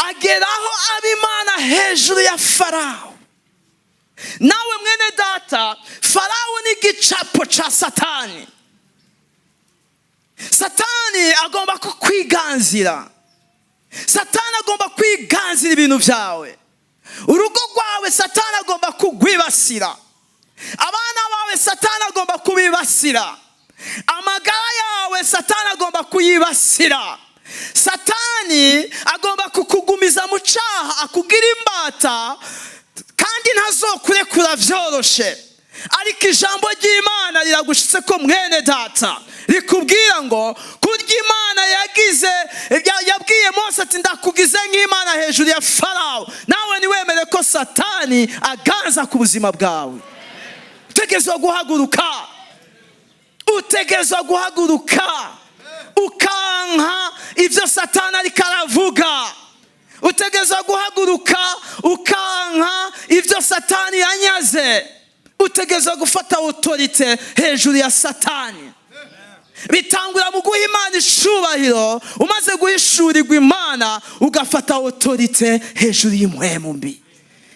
ageraho aba Imana hejuru ya Farawo. Nawe mwene data, Farawo ni igicapo ca Satani. Satani agomba kukwiganzira, Satani agomba kwiganzira ibintu byawe, urugo rwawe Satani agomba kugwibasira, abana bawe Satani agomba kubibasira, amagara yawe Satani agomba kuyibasira. Satani agomba kukugumiza mu cyaha, akugira imbata, kandi ntazokurekura byoroshe. Ariko ijambo ry'Imana riragushitse ko mwene data, rikubwira ngo kurya Imana yagize yabwiye Mose ati: "Ndakugize nk'Imana hejuru ya Farawo." Nawe ntiwemere ko Satani aganza ku buzima bwawe. Utegerezwa guhaguruka, utegerezwa guhaguruka ukanka ibyo Satani ariko aravuga. Utegerezwa guhaguruka ukanka ibyo Satani yanyaze. Utegerezwa gufata autorité hejuru ya Satani. Bitangura mu guha Imana icubahiro. Umaze guhishurirwa Imana, ugafata autorité hejuru y'impwemu mbi,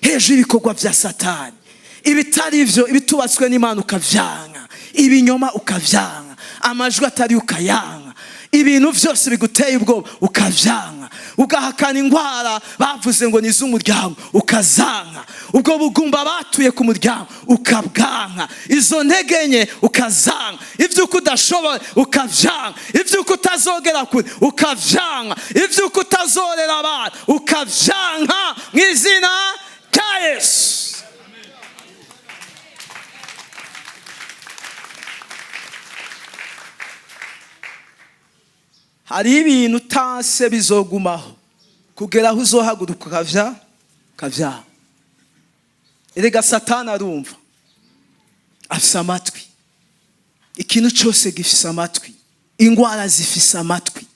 hejuru y'ibikorwa bya Satani, ibitari ibyo, ibitubatswe n'Imana ukavyanka, ibinyoma ukavyanka, amajwi atari ukayanka, ibintu byose biguteye ubwoba ukavyanka, ugahakana indwara bavuze ngo ni iz'umuryango ukazanka, ubwo bugumba batuye ku muryango ukabwanka, izo ntege nke ukazanka, iby'uko udashoboye ukavyanka, iby'uko utazogera kure ukavyanka, iby'uko utazorera abantu ukavyanka, mu izina rya Yesu. Hariho ibintu utanse bizogumaho kugera aho uzohaguruka ukavya ukavyaha. Erega Satani arumva, afise amatwi. Ikintu cyose gifise amatwi, ingwara zifise amatwi.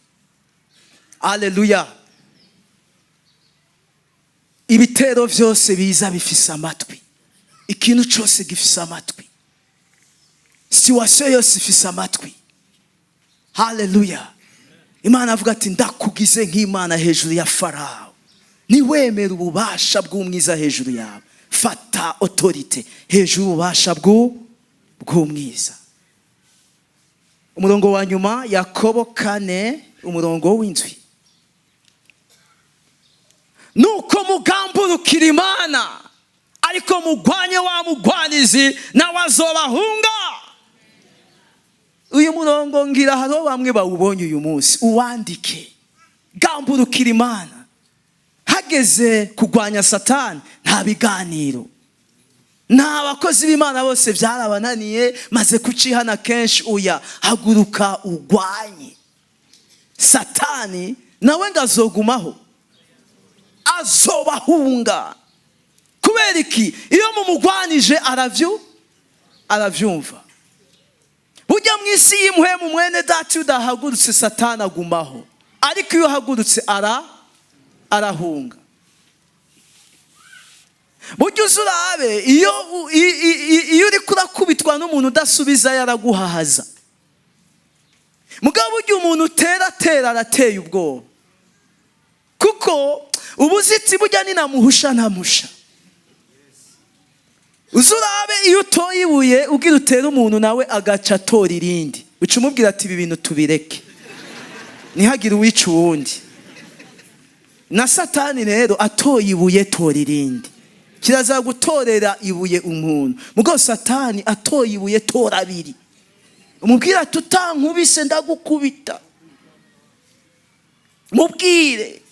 Aleluya! Ibitero byose biza bifise amatwi. Ikintu cyose gifise amatwi, situation yose ifise amatwi. Haleluya! Imana avuga ati: "Ndakugize nk'Imana hejuru ya Farawo." Niwemera ububasha bw'umwiza hejuru yawe, fata autorité hejuru y'ububasha bw'umwiza. Umurongo wa nyuma, Yakobo 4, umurongo w'7. Nuko mugamburukira Imana, ariko mugwanye wa mugwanizi, nawe azobahunga. Uyu murongo ngira hariho bamwe bawubonye uyu munsi. Uwandike: gamburukira Imana. Hageze kurwanya Satani, nta biganiro. Nta bakozi b'Imana bose byarabananiye, maze kucihana kenshi. Uya haguruka ugwanye Satani, nawe ngo azogumaho, azobahunga. Kubera iki? Iyo mumugwanije aravyumva. Burya mu isi y'impwemu, mwene data, iyo udahagurutse Satani agumaho, ariko iyo uhagurutse arahunga. Burya uzi urabe, iyo uriko urakubitwa n'umuntu udasubiza, yaraguhahaza. Mugabo burya umuntu utera atera arateye ubwoba, kuko ubuzitsi burya ninamuhusha ntamusha. Uzi urabe, iyo utoye ibuye ugira utere umuntu, nawe agaca atora irindi, uca umubwira ati: "Ibi bintu tubireke, ntihagire uwica uwundi." Na Satani rero atoye ibuye, tora irindi. Kiraza gutorera ibuye umuntu, mugabo Satani atoye ibuye, tora abiri. Umubwira ati: "Utankubise ndagukubita." Mubwire.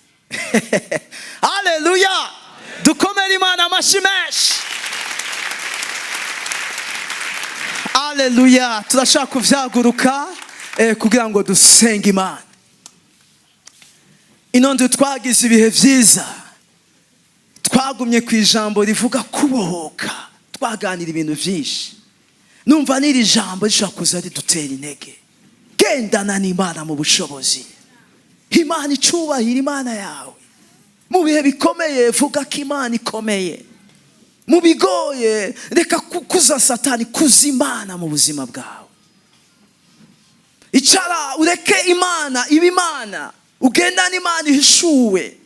Haleluya! Dukomere Imana amashyi menshi. Haleluya! Turashaka kuvyaguruka kugira ngo dusenge Imana. Ino nzu twagize ibihe byiza, twagumye ku ijambo rivuga kubohoka, twaganira ibintu byinshi. Numva n'iri jambo rishobora kuza ridutera intege. Gendana n'Imana mu bushobozi, Imana icubahira Imana yawe. Mu bihe bikomeye, vuga ko Imana ikomeye. Mu bigoye, reka kukuza Satani, kuza Imana mu buzima bwawe. Icara ureke Imana iba Imana, ugendane Imana ihishuwe.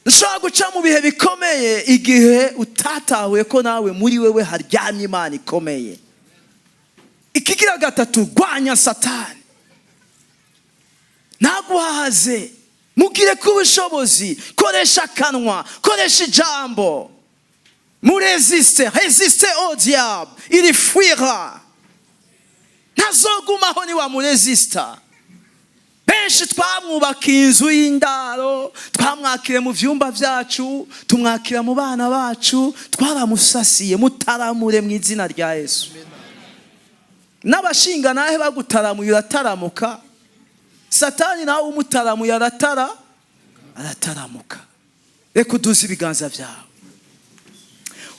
Dushobora guca mu bihe bikomeye igihe utatahuye ko nawe muri wewe haryamye Imana ikomeye. Ikigira gatatu, rwanya Satani, ntaguhahaze. Mugire ko ubushobozi, koresha akanwa, koresha ijambo, murésiste. Résiste au diable, il fuira. Ntazogumaho niwamurésista. Benshi twamwubakiye inzu y'indaro, twamwakiriye mu byumba byacu, tumwakira mu bana bacu, twaramusasiye. Mutaramure mu izina rya Yesu. N'abashinga nahe bagutaramuye urataramuka. Satani nawe umutaramuye arataramuka. Reka uduze ibiganza byawe,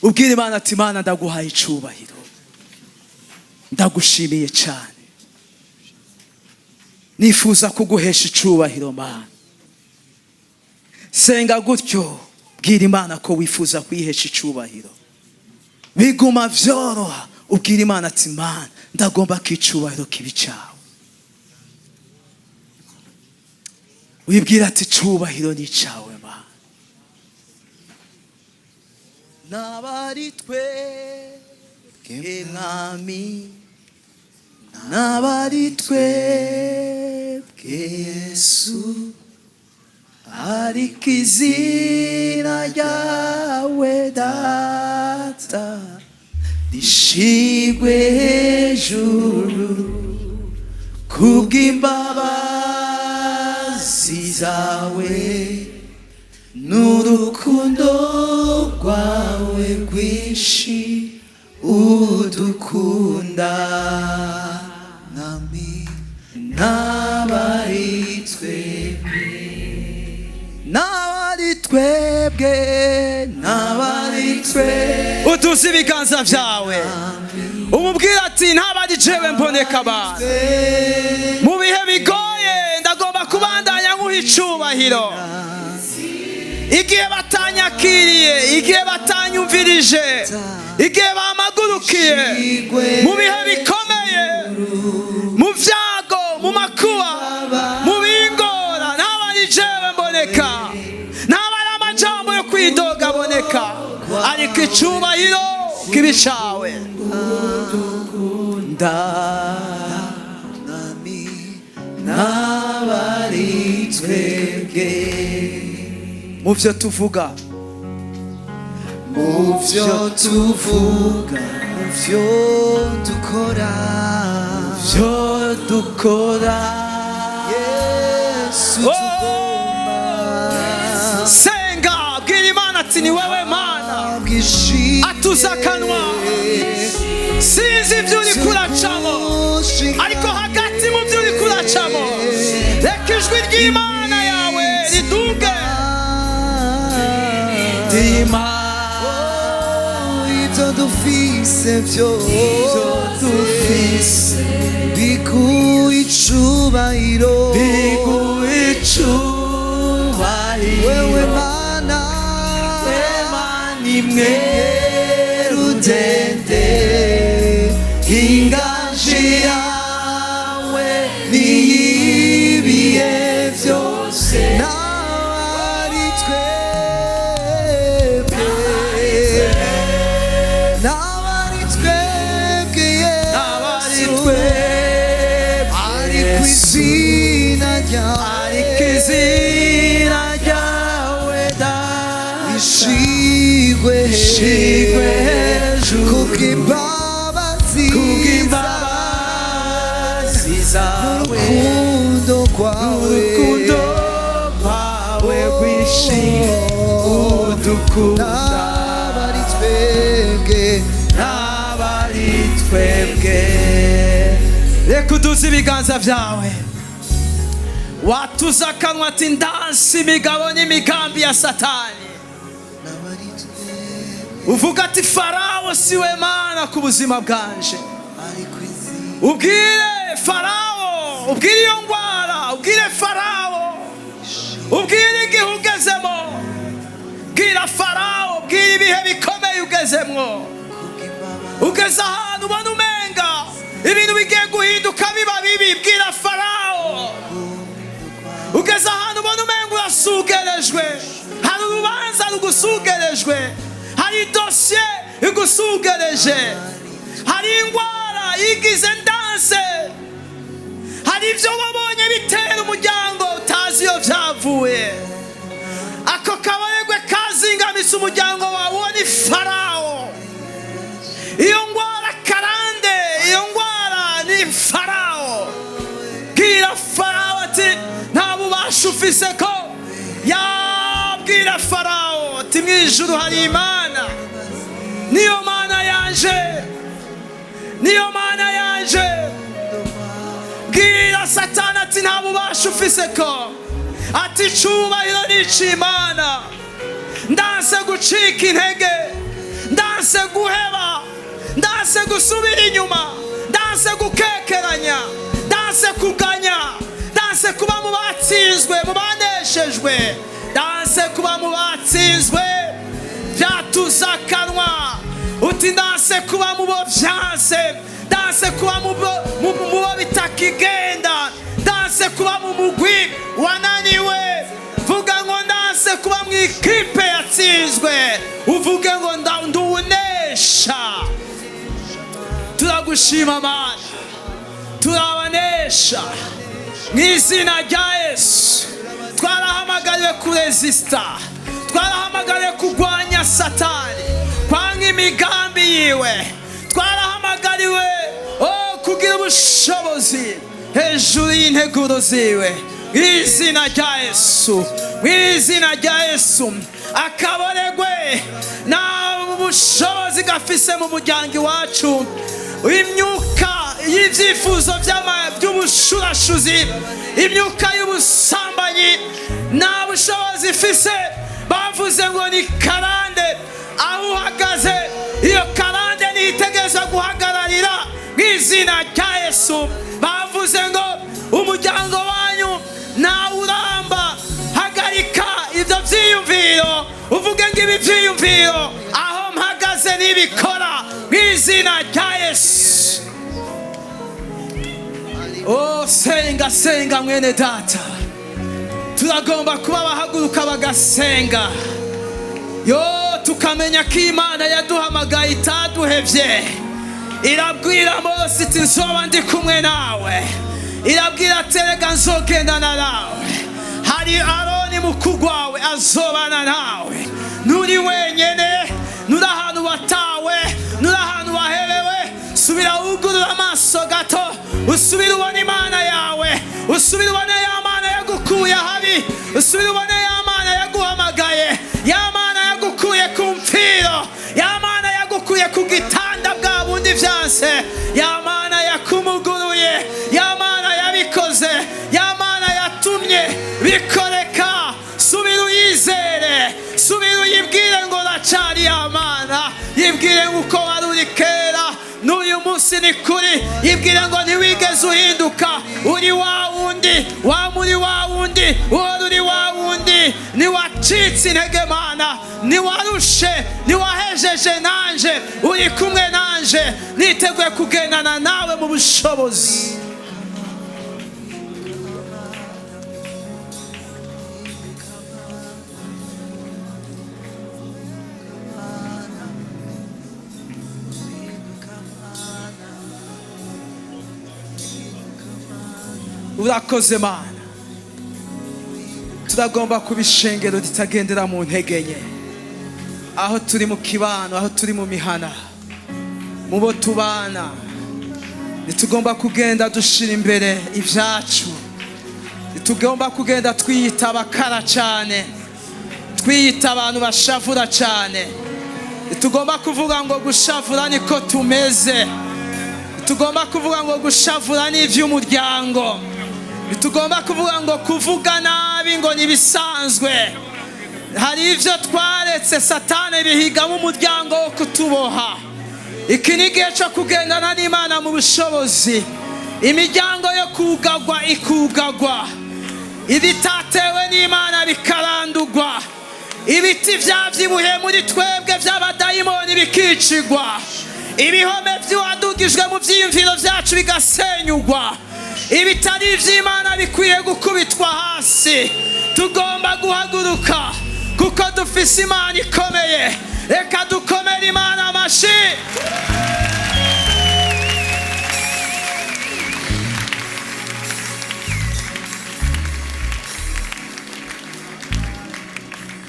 ubwire Imana ati: "Imana, ndaguhaye icubahiro, ndagushimiye cyane, nifuza kuguhesha icubahiro, Mana." Senga gutyo, bwira Imana ko wifuza kuyihesha icubahiro. Biguma vyoroha. Ubwira Imana ati: "Mana, ndagomba ko icubahiro kibi cyawe." Wibwira ati: "Icubahiro ni icyawe, Mana." N'abari twe, Mwami, n'abari twebwe, Yesu, ariko izina ryawe Data rishigwe hejuru kubw'imbabazi zawe n'urukundo rwawe rwinshi udukunda. Mwami, n'abari N'abari twebwe, n'abari twebwe, n'abari twebwe. Uduze ibiganza byawe, umubwira ati: "Ntabari jewe mboneka abantu mu bihe bigoye, ndagomba kubandanya nkuha icubahiro. Igihe batanyakiriye, igihe batanyumvirije, igihe bamagurukiye, mu bihe bikomeye, mu byago, mu makuba, mu bingora, ntabari jewe mboneka, ntabari amajambo yo kwidoga aboneka, ariko icubahiro kibe icawe." Mwami, n'abari twebwe. Mu byo tuvuga, Mu byo tuvuga, mu byo dukora, byo dukora, Yesu, tugomba Senga, bwira Imana ati: "Ni wowe Mana." Atuza akanwa. Sinzi ibyo uri kuracamo, ariko hagati mu byo uri kuracamo, reka ijwi ry'Imana yawe riduge. Ibyo dufise byose Dufise biguha icubahiro. Biguha icubahiro. Wewe Mana, Mana imwe rudende, inganji yawe niyibiye byose. N'abari twebwe, n'abari twebwe, N'abari Yesu, twebwe, ariko izina ryawe, ariko izina ryawe, Data, rishigwe, rishigwe hejuru. Kubw'imbabazi, Kubw'imbabazi zawe, urukundo rwawe, urukundo rwawe rwinshi udukunda. N'abari twebwe, N'abari twebwe. Reka uduze ibiganza byawe, watuze akanwa ati: "Ndansi imigabo n'imigambi ya Satani." N'abari twebwe, Uvuga ati: "Farawo si we Mana ku buzima bwanje." Ariko izina Ubwire Farawo, ubwire iyo ndwara, ubwire Farawo, ubwire igihe ugezemo, bwira Farawo, bwire ibihe bikomeye ugezemwo. Kubw'imbabazi, Ugeze ahantu ubona umenga ibintu bigiye guhinduka biba bibi, bwira Farawo. Ugeze ahantu ubona umenga urasugerejwe, hari urubanza rugusugerejwe, hari dosiye igusugereje, hari indwara yigize ndanse, hari ibyo wabonye bitera umuryango utazi iyo byavuye, ako kabaregwe kazingamitse umuryango wawe, uwo ni Farawo. Iyo ndwara karande, iyo ndwara ni Farawo. Bwira Farawo ati: "Nta bubasha ufise." Ko yabwira Farawo ati: "Mu ijuru hari Imana, niyo Mana yanje, niyo Mana yanje." Bwira Satani ati: "Nta bubasha ufise." Ko ati: "Icubahiro ni ic'Imana. Ndanse gucika intege, ndanse guheba, ndanse gusubira inyuma, ndanse gukekeranya, ndanse kuganya, ndanse kuba mu batsinzwe, mu baneshejwe, ndanse kuba mu batsinzwe." Byatuza akanwa uti: "Ndanse kuba mu bo vyanse, ndanse kuba mu bo bitakigenda, ndanse kuba mu mugwi wananiwe." Vuga ngo: "Ndanse kuba mu ikipe yatsinzwe." Uvuge ngo: "Nduwunesha." Turagushima Mana, turabanesha mu izina rya Yesu. Twarahamagariwe kurezisita, twarahamagariwe kurwanya Satani, kwanga imigambi yiwe. Twarahamagariwe, oh, kugira ubushobozi hejuru y'integuro ziwe, mu izina rya Yesu, mu izina rya Yesu. Akaboregwe nta bushobozi gafise mu muryango iwacu. Imyuka y'ibyifuzo by'ubushurashuzi. y'ubushurashuzi, imyuka y'ubusambanyi nta bushobozi ifise. Bavuze ngo ni karande. Aho uhagaze, iyo karande ntitegereza guhagararira mu izina rya Yesu. Bavuze ngo umuryango wanyu ntawuramba. Hagarika ibyo byiyumviro, uvuge ngo ibi byiyumviro aho mpagaze ntibikora mu izina rya Yesu. Oh, senga, senga mwene data. Turagomba kuba abahaguruka bagasenga, yo tukamenya ko Imana yaduhamagaye itaduhevye. Irabwira Mose iti: "Nzoba ndi kumwe nawe." Irabwira ati: "Erega nzogendana nawe." Hari Aroni mukuru wawe azobana nawe. Nturi wenyene, nturi ahantu watawe, nturi ahantu waherewe. Subira wugurura amaso gato, usubire ubone Imana yawe, usubire ubone ya Mana yagukuye ahabi, usubire ubone ya Mana yaguhamagaye, ya Mana yagukuye ku mfiro, ya Mana yagukuye ku gitanda bwa bundi vyanse, ya Mana yakumuguruye, ya Mana yabikoze, ya Mana yatumye bikoreka. Subira uyizere, subira uyibwire ngo uracari ya Mana. Yibwire ngo uko wari uri kera n'uyu munsi ni kuri. Yibwire ngo ntiwigeze uhinduka, uri wa wundi, wa muri wa wundi, uhora uri wa wundi. Ntiwacitse intege Mana, ntiwarushe, ntiwahejeje nanje, uri kumwe nanje. Niteguye kugendana nawe mu bushobozi. Urakoze Mana. Turagomba kuba ishengero ritagendera mu ntege nke. Aho turi mu kibano, aho turi mu mihana, mu bo tubana, ntitugomba kugenda dushira imbere ibyacu. Ntitugomba kugenda twiyita abakara cyane, twiyita abantu bashavura cyane. Ntitugomba kuvuga ngo gushavura niko tumeze. Ntitugomba kuvuga ngo gushavura ni iby'umuryango. Ntitugomba kuvuga ngo kuvuga nabi ngo ni ibisanzwe. Hari ibyo twaretse Satani bihigamo umuryango wo kutuboha. Iki ni igihe cyo kugendana n'Imana mu bushobozi. Imiryango yo kugagwa ikugagwa, ibitatewe n'Imana bikarandugwa, ibiti byabyibuhe muri twebwe by'abadayimoni bikicigwa, ibihome by'uwadugijwe mu byiyumviro byacu bigasenyugwa. Ibitari iby'Imana bikwiye gukubitwa hasi. Tugomba guhaguruka kuko dufise Imana ikomeye. Reka dukomere Imana amashi.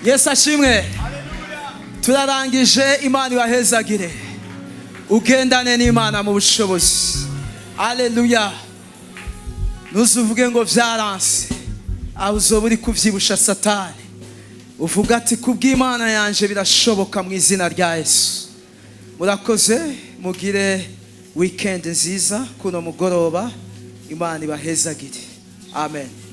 Yesu ashimwe. Turarangije. Imana ibahezagire. Ugendane n'Imana mu bushobozi. Aleluya. Ntuzuvuge ngo byaranse, aho uzoba uri kubyibusha Satani. Uvuga ati: "Kubw'Imana yanje birashoboka mu izina rya Yesu." Murakoze, mugire weekend nziza kuno mugoroba. Imana ibahezagire. Amen.